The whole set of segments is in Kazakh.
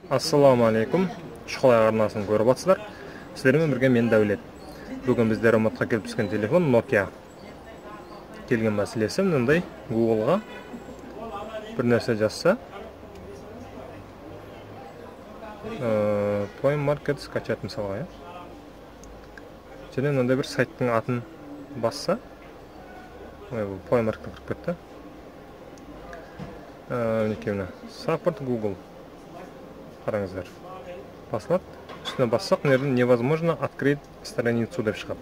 Ассалаумағалейкум, Шұқылай арнасын көріп отырсыздар. Сіздермен бірге мен Дәулет. Бүгін бізде ремонтқа келіп түскен телефон Nokia. Келген мәселесі мынандай: Google'ға бір нәрсе жазса, Play Market скачать мысалға, иә. Және мынандай бір сайттың атын басса, ой, бұл Play Marketке кіріп кетті. Мінекей мына Support Google. Қараңыздар. Басылады. Үстіне бассақ, мына жерде невозможно открыть страницу деп шығады.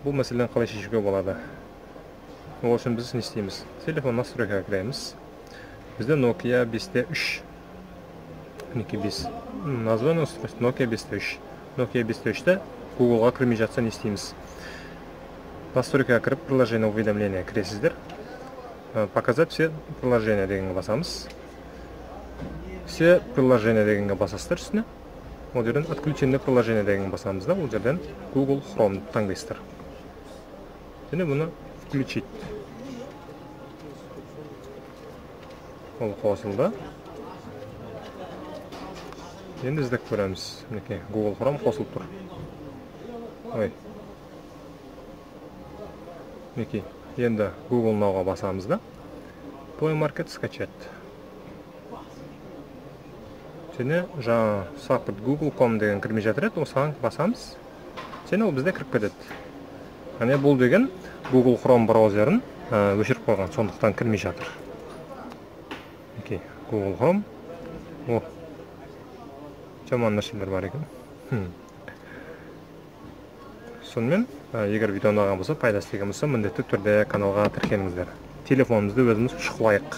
Бұл мәселені қалай шешуге болады? Ол үшін біз не істейміз? Телефон настройкаға кіреміз. Бізде Nokia 5.3. Мінекей 5. Название устройства Nokia 5.3. Nokia 5.3-те Google'ға кірмей жатса не істейміз? Настройкаға кіріп, приложение уведомления кіресіздер. Показать все приложения дегенге басамыз. Все приложения дегенге басасыздар үстіне. Ол жерден отключенное приложение дегенге басамыз да, ол жерден Google Chrome таңдайсыздар. Және бұны включить. Ол қосылды. Енді іздеп көреміз. Мінекей Google Chrome қосылып тұр. Ой. Мінекей енді Google Now-ға басамыз да. Play Market скачать. Және жаңа support google.com деген кірмей жатыр еді, осыған басамыз. Және ол бізде кіріп кетеді. Яғни бұл деген Google Chrome браузерін өшіріп қойған, сондықтан кірмей жатыр. Мінекей Google Chrome. О, жаман нәрселер бар екен. Сонымен, егер видео ұнаған болса, пайдасы тиген болса, міндетті түрде каналға тіркеліңіздер. Телефонымызды өзіміз шұқылайық.